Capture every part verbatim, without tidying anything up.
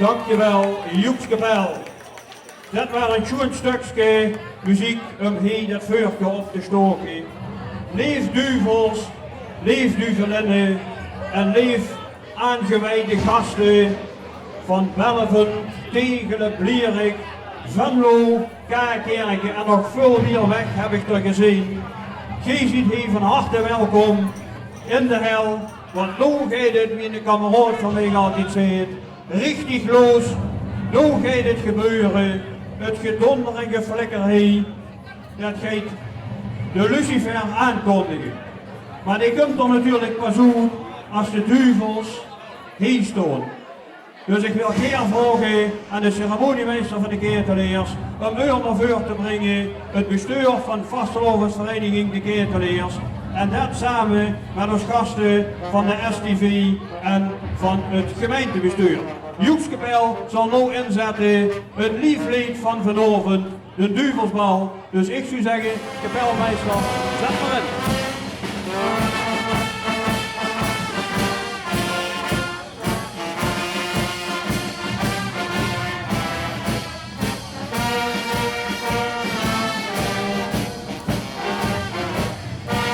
Dankjewel, Joeks Kapel. Det waar ein sjoean stökske meziek óm hie det veurke op te staoke. Leef duvels, leef duvelinne en leef aangewiede gaste van Belvend, Tegele, Blierik, Venlo, Kakerke en nog väöl wiejer weg, höb ich d'r gezeen. Geer zeet hie van harte welkom in de hel, want noe geit 't, wie eine kameraod van mich altied zaet, richtig los. Noe geit 't gebeure. 't Gedónder en geflikker hie, det geit de Lucifer aankondige. Mer dae kump d'r natuurlik pas oet es de duvels hie staon. Dus ich wil gaer vraoge aan de ceremoniemeister van de Keteleers óm eur nao veur te bringe, 't bestuur van vastelaovesvereiniging De Keteleers, en det same mit ós gaste van de S T V en van 't gemeintebestuur. Joeks Kapel zal noe inzètte 't liefleed van vanaovend, de Duvelsbal. Dus ich zou zègke, kapelmeister, zèt mer in.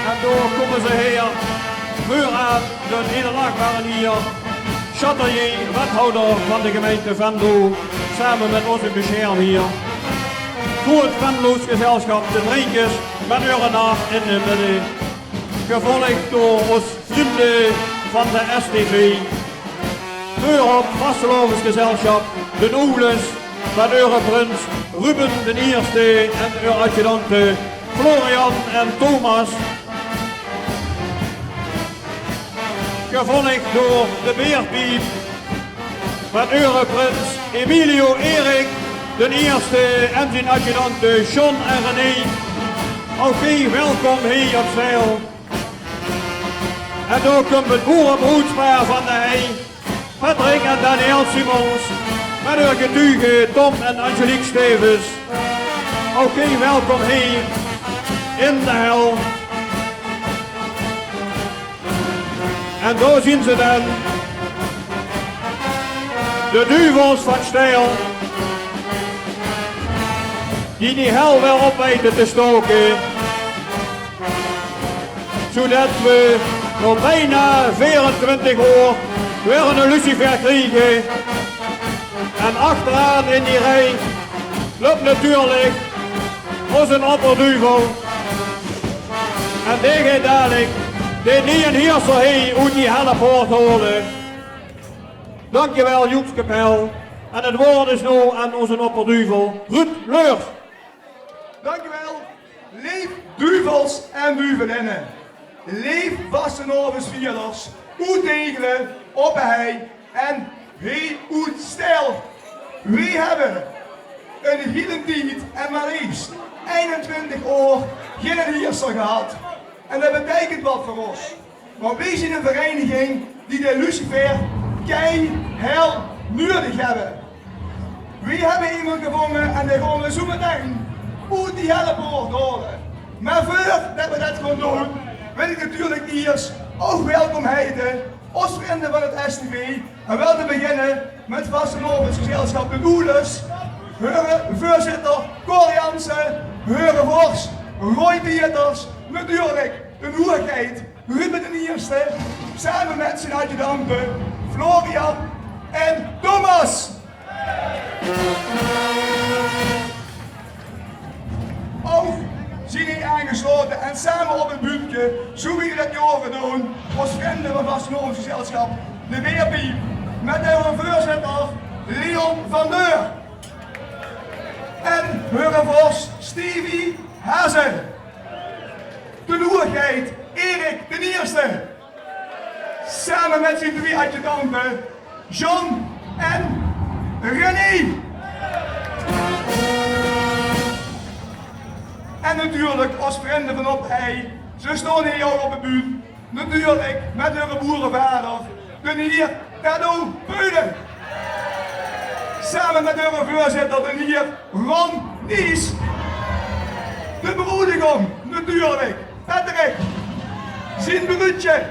En dao kómme ze, hie veuraan, d'n edelachtbare hie Chatelier, wethouder van de gemeinte Venlo, same mit ózze besjermheer. Good Venloos gezelsjap, de Drinkes, mit eure nar in de midde, gevolg door ós vrunj van de S T V. Veurop vastelaovesgezelsjap d'n Oeles, mit eure prins Ruben d'n Ierste en eure adjudante Florian en Thomas. Gevolg door de Beerpiep, mit eure prins Emilio Erik d'n Ierste en zien adjudante John en René. Ouch geer welkom hie op Steil. En dao kump 't boerebroedspaar van de Hei, Patrick en Daniel Simons, mit eur getuge Tom en Angelique Stevens. Ouch geer welkom hie in de hel. En dao zien ze dan, de duvels van Steil, die die hel weer op weite te staoke. Zoedet we nao bienao veerentwintig oor weer eine lucifer kriege. En achteraan in die rie löp natuurlik ózze opperduvel. En dae geit dalik de nieje hierser hie oet die hellepoort haole. Dankjewel, Joeks Kapel. En 't waord is noe aan ózze opperduvel, Ruud Leurs. Dankjewel. Leef duvels en duvelinne. Leef vastelaovesvierders oet Tegele, Op de Hei en hie oet Steil. Weej hebbe eine hielen tied en mer leefs einentwintig oor geine hierser gehad. En det beteikent waat veur ós. Want weej zien ein vereiniging die de lucifer keihel nuuedig hebbe. Weej hebbe emes gevónje en dae gaon we zoe metein oet die hellepoort haole. Mer veurdet we det gaon doon, wil ich natuurlik iers ouch welkom heite ós vrunj van 't S T V. En waal te beginne mit vastelaovesgezelsjap De Oeles, heure veurzitter Cor Jansen, heure vors Roy Pieters, natuurlik de hoegheid Ruben d'n Ierste, same mit zien adjudante Florian en Thomas. Ouch zien hie aangeslaote en same op 't buutke, zoe wie we det jaore doon, ós vrunj van vastelaovesgezelsjap De Beerpiep, mit heure veurzitter Leon van Deur en heure vors Stevie Hazen. D'n hoegheid Erik d'n Ierste, same mit zien twie adjudante John en René. En natuurlik ós vrunj van Op de Hei, ze staon hie ouch op de bühne. Natuurlik mit heure boerevader, d'n hier Tado Peule. Same mit heure veurzitter, d'n hier Ron Nies. De broedegom, natuurlik, Patrick. Zien bruudje,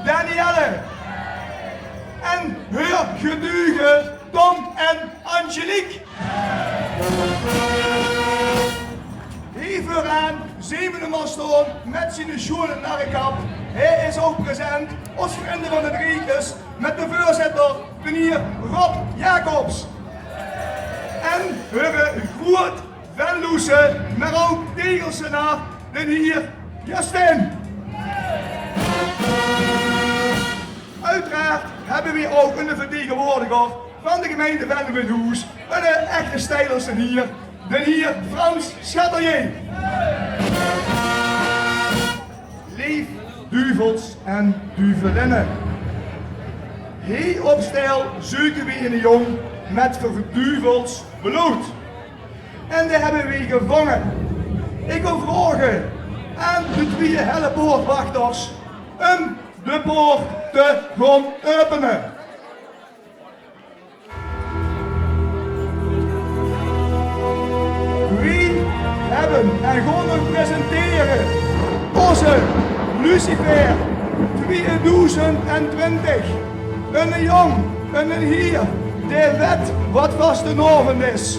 Danielle. En heur getuge, Tom en Angelique. Hie veuraan zeen v'r 'm al staon mit zien sjoen narrekap. Hae is ouch present, ós Vrinde van de Driekes, mit de veurzitter, d'n hier Rob Jacobs. En veur 'n groeët Venlose, mer ouch Tegelsenaar, d'n hier Justin. Oeteraard höbbe v'r ouch 'ne vertegenwoordiger van de gemeinte Venlo in hoes, 'ne echte Steilers hier, d'n hier Frans Chatelier. Leef duvels en duvelinne. Hie op Steil zeuke v'r 'ne jóng mit verduvels blood. En dae höbbe v'r gevónge. Ich wil vraoge aan de twieë hellepoortwachters um de poort te gaon äöpene. V'r höbbe en gaon v'r presentere ózze Lucifer twieëdoezend twintig. Eine jóng, eine hier, dae wet waat vastenaovend is.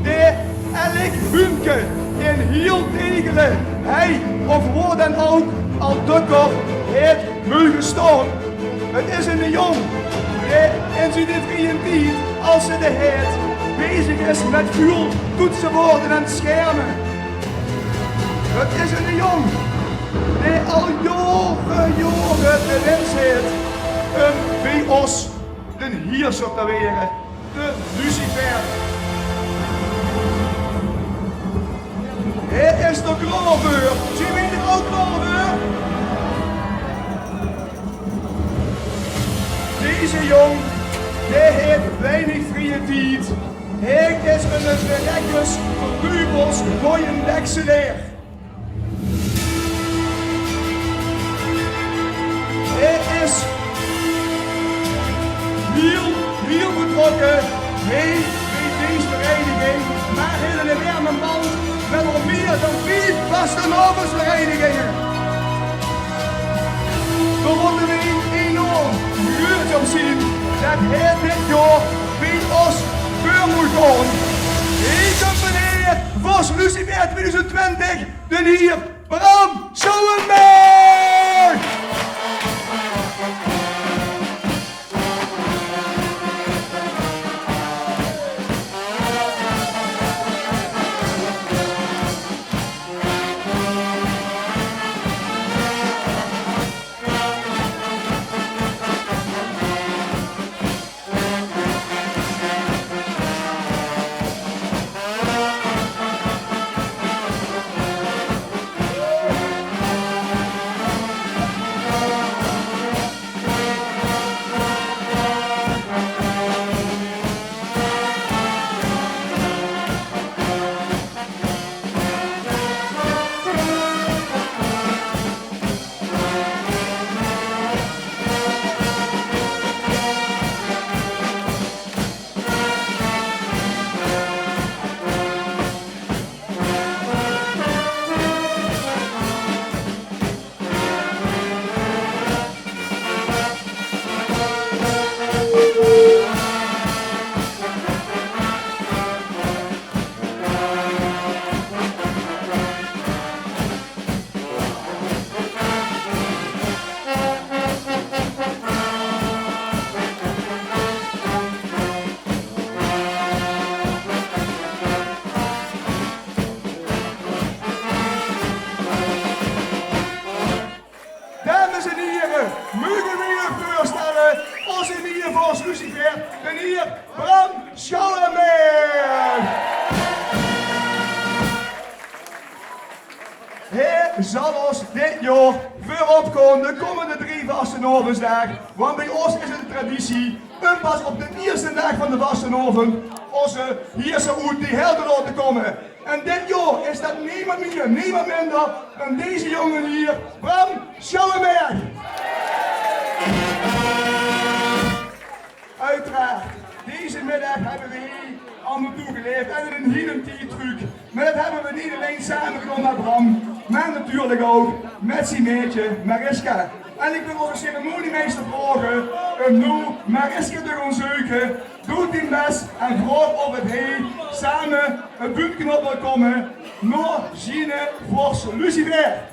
Dae elk buumke in hiel Tegele, hei of woa dan ouch, al dökker haet moge staon. 't Is eine jóng dae in zien vrieje tied, es 'r dae haet, bezig is mit vuul toetsevoorde en scherme. 't Is eine jóng dae al jaore, jaore de wins haet um bie ós d'n hierser te waere, de Lucifer. Hae is d'r klaor veur. Zeen v'r d'r ouch klaor veur? Deze jóng, dae haet weinig vrieje tied. Hae is eine verrekkers verduvels goojen dekseleer. Hae is hiel, hiel betrokke, hae, bie dees vereiniging, mer haet eine werme band mit al mieë dan vief vastenaovendsvereiniginge. Dao mótte v'r enorm gruuets op zeen det hae dit jaor bie ós veur mót gaon. Hie kump d'n hier vos Lucifer twieëdoezend twintig, d'n hier Bram Schouwenberg! Dames en hiere, moge v'r uch veurstelle ózze nieje vors Lucifer, d'n hier Bram Schouwenberg. Hae zal ós dit jaor veurop gaon de kómmende drie vastenaovendsdaag, want bie ós is 't traditie um pas op d'n iersten daag van de vastenaovend ózze hierser oet de hel te laote kómme. En dit jaor is det nemes mieë, nemes minder dan deze jóng hier, Bram Schouwenberg. Oeteraard, deze middaag höbbe v'r hie al nao toe geleef en in 'n hiele tied trök. Mer det höbbe v'r neet allein same gedaon mit Bram, mer natuurlik ouch mit zien maedje Mariska. En ik wil ózze ceremoniemeister vraoge um noe Mariska te gaon zeuke. Doot dien bès en vraog of 't hie same 't buumke op wil kómme nao ziene vors Lucifer.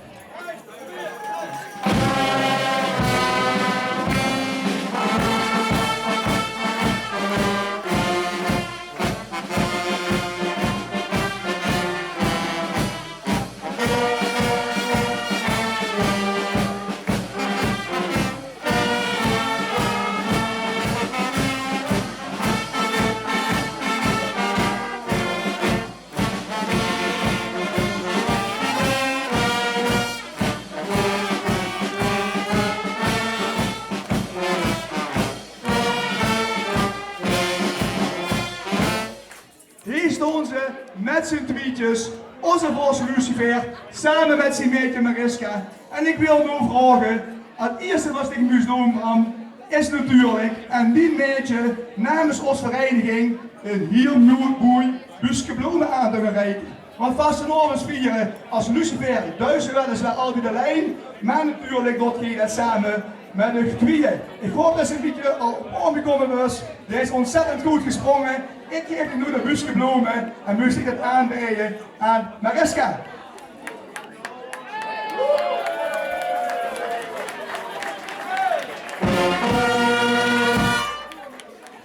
Hie staon ze mit zien twietjes, ózze vors Lucifer, same mit zien maedje Mariska. En ik wil noe vraoge, 't ierste wat ik mós doon, mam, is natuurlik aan dien maedje namens ós vereiniging 'n hiel moei boei buske blome aan te gaon reike. Want vastelaovend viere es Lucifer, doe weliswaar altied allein, mer natuurlik doot geer det same mit uch twieë. Ik haop det ze 'n bietje al opgekómme is. Dit is ontzettend good gesprónge. Ik gaef uch noe de buske blome en mós ik det aandreje aan Mariska.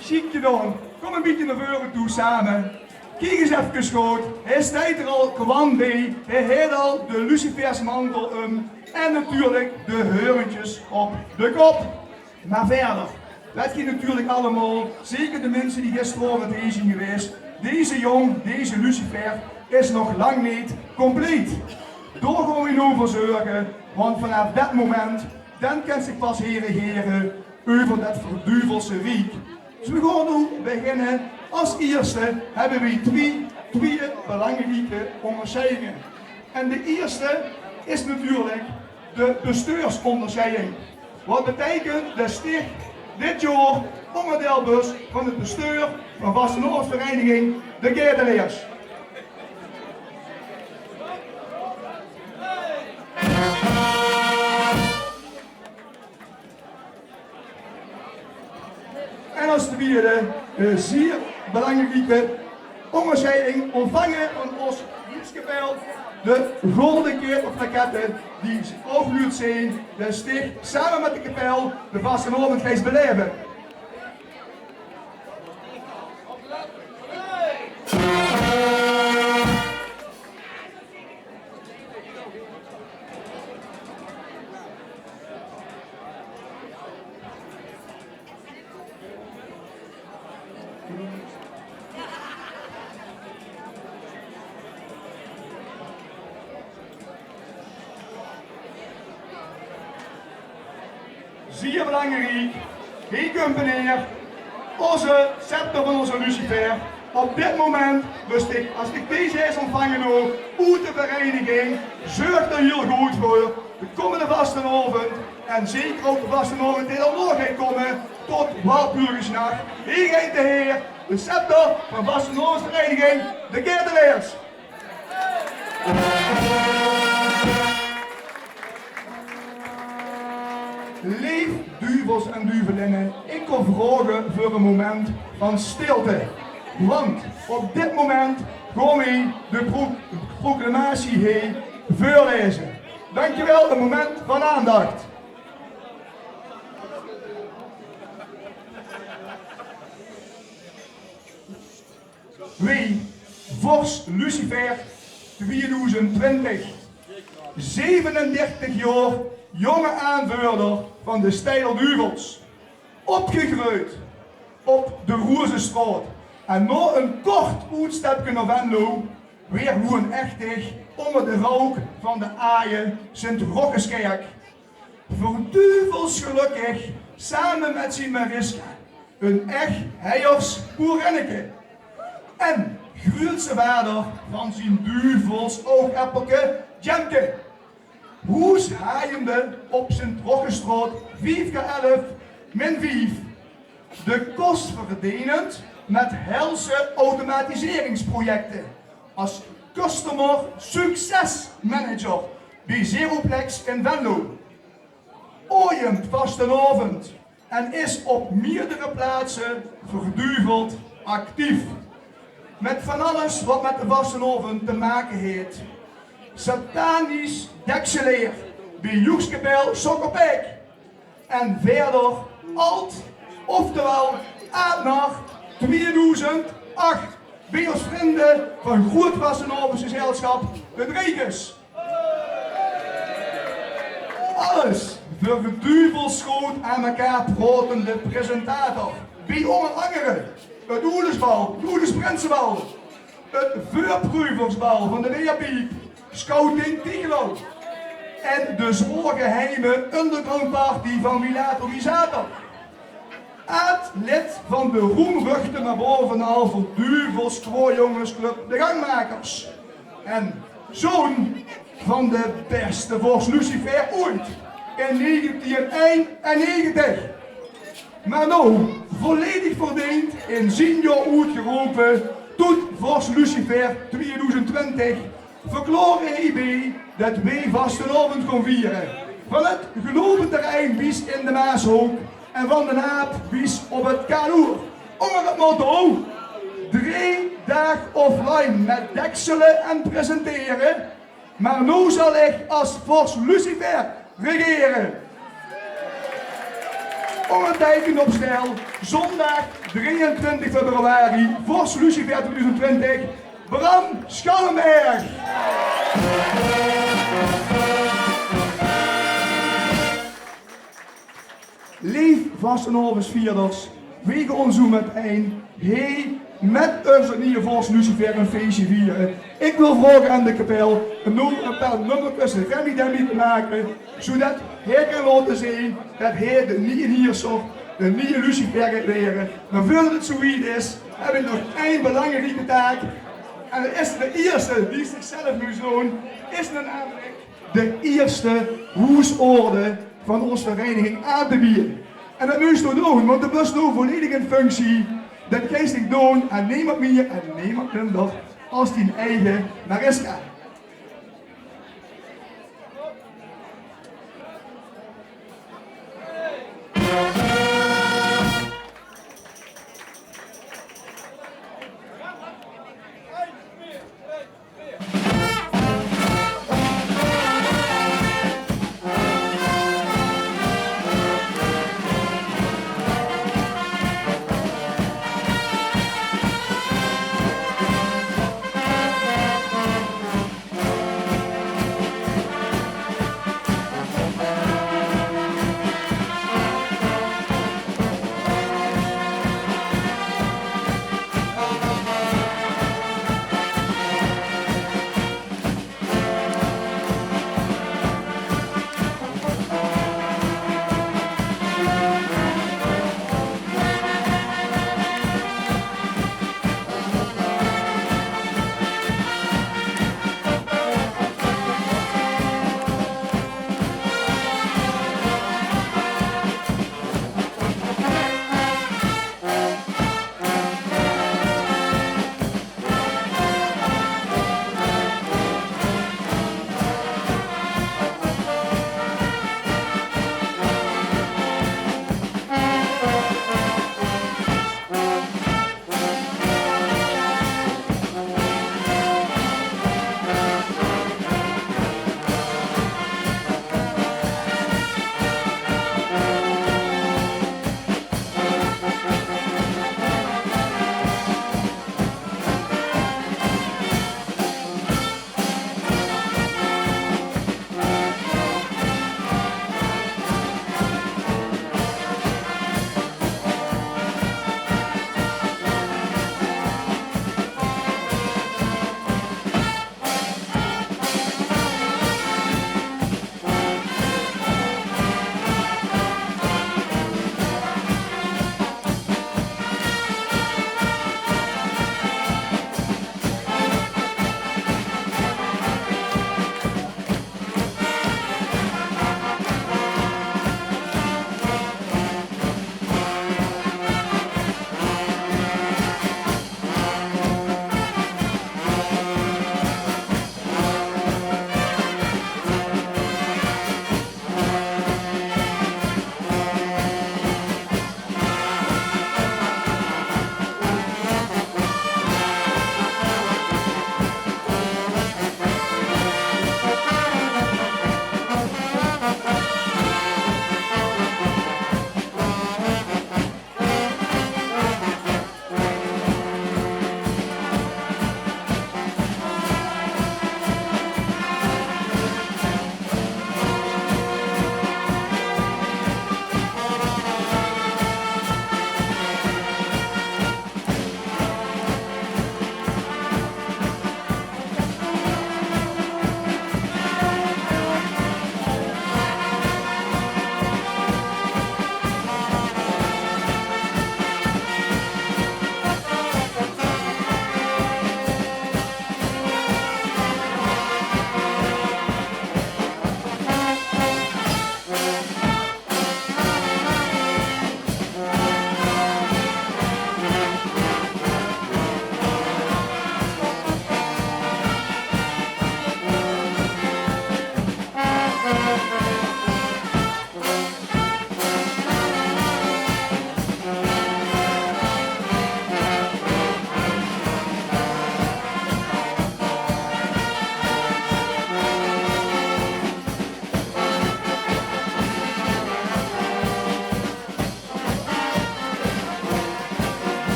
Sjiek gedaon. Kóm 'n bietje nao veure toe same. Kiek ins efkes good. Hae steit d'r al kwam bie. Hae haet al de lucifersmantel um. En natuurlik de heurentjes op de kop. Mer wiejer, det geit natuurlik allemaol. Zeker de minse die gisteraovend hie zien gewaes. Deze jóng, deze Lucifer, is nog lang neet compleet. Dao gaon we noe veur zörge, want vanaaf det moment, dan kan zich pas hae regere euver det verduvelse riek. Dus we gaon noe beginne. Es ierste hebbe we twieë, twieë belangrieke óngersjeidinge. En de ierste is natuurlik de besteursóngersjeiding. Wat beteikent det dich dit jaor óngerdeil bös van 't besteur van vastelaovesvereiniging De Ketelaers. En es twieëde, eh, zier belangrieke óngersjeiding óntvange van ós Jieëskapel, de Golden Keet of Rakette, die ouch luuj zeen, det dich same mit de kapel de vastelaovend geis belaeve. Zier belangriek, hie kump 'r, ózze scepter van ózze Lucifer. Op dit moment, dus ik, es ik deze haes óntvange noe oet de vereiniging, zörg d'r hiel good veur de kómmende vastelaovend en zeker ouch de vastelaovend die d'r nao geit kómme, tot Walpurgisnach. Hie geit de heer, de scepter van vastelaovesvereiniging De Ketelaers. Leef duvels en duvelinne, ik wil vraoge veur ein moment van stilte. Want op dit moment gaon we de pro-, proclamatie hie veurlaeze. Dankjewel, ein moment van aandacht. Wie, vors Lucifer twieëdoezend twintig, zevenendertig jaor, jónge aanveurder van de Steiler Duvels. Opgegreujd op de Roezestraot en nao ein kort oetstepke nao Venlo weer woenechtig ónger de rouk van de aaie Sint-Rocheskèrk. Verduvels gelökkig same mit zien Mariska, ein ech Heiers boerinneke. En gruuetse vader van zien duvels ougeppelke Jemke. Hoeshaajende op Sint-Rochesstraot vief keer elf min vief. De kos verdenend mit helse automatiseringsprojecte es customer success manager bie Zeroplex in Venlo. oajemp vastelaovend en is op meerdere plaatse verduveld actief. Met van alles wat met de vastelaovend te make heet. Satanisch dekseleer bie joegskapel Sokkerpek. En verder alt, oftewel aad nach tweedoezend ach, bie ós vrinde van Groet Vastelaovesgezelsjap De Dreekes. Alles verduvels groot aan mekaar praotende presentator. Bie ónger angere 't Oedesbal, 't Oedes Prinsebal, 't Veurpruversbal van de Weerpiep, Scouting Tichelo en de zwaorgeheime undergroundparty van Wilato Wizato. Aad lid van de roemruchte, mer baovenal verduvels kwaojongensclub De Gangmakers. En zoon van de bèste vors Lucifer oeit, in negentien einennegentig. Mer noe volledig verdeend in zien jaor oetgerope tot vors Lucifer tweedoezend twintig, verklaor hae det weej vastelaovend gaon viere. Van 't Globeterrein bis in de Maashook en van de Naap bis op 't Kaloer. Ónger 't motto: drie daag offline met deksele en presentere, mer noe zal ich as vors Lucifer regere. Óngerteikend op stel, zóndig drieëntwintig februari, vors Lucifer tweedoezend twintig, Bram Schallenberg. Leef vastelaovesvierders, weej gaon zoe metein hie met ózze nieje vors Lucifer ein feesje viere. Ich wil vraoge aan de kapel óm noe ein paar nummerkes remmi-demmi te make, zoedet hae kan laote zeen det hae de nieje hieërser, de nieje Lucifer geit waere. Mer veurdet 't zoe wied is, höb ich nog ein belangrieke taak. En det is de ieërste dae zichzelf mós doon, is namelik de ieërste hoesorde van ós vereiniging aan te bieje. En det mós doe doon, want de bös noe volledig in functie. Det geis dich doon aan nemes mieër en nemes minder as dien eige Mariska.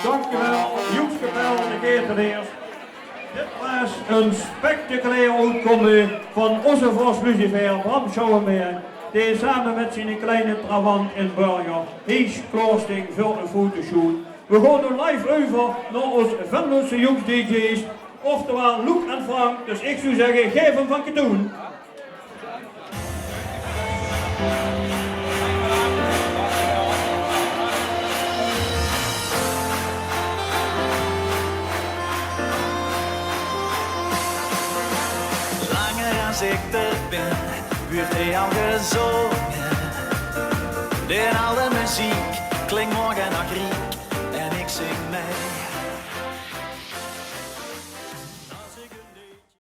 Dankjewel, Joekskapel de Geerteleers. Dit waas ein spectaculair oetkómme van ózze vors Lucifer, Bram Schouwenberg, dae same mit zien kleine Trabant in Burger hie klaorsting veur ein fotoshoot. We gaon noe live euver nao ós Venlose Joeks-dj's, oftewel Loek en Frank. Dus ich zou zègke, gaef 'm van katoen. Langer es ich d'r bin, wuuert hie al gezónge. De alde meziek klink morge nog riek en ich zing mei.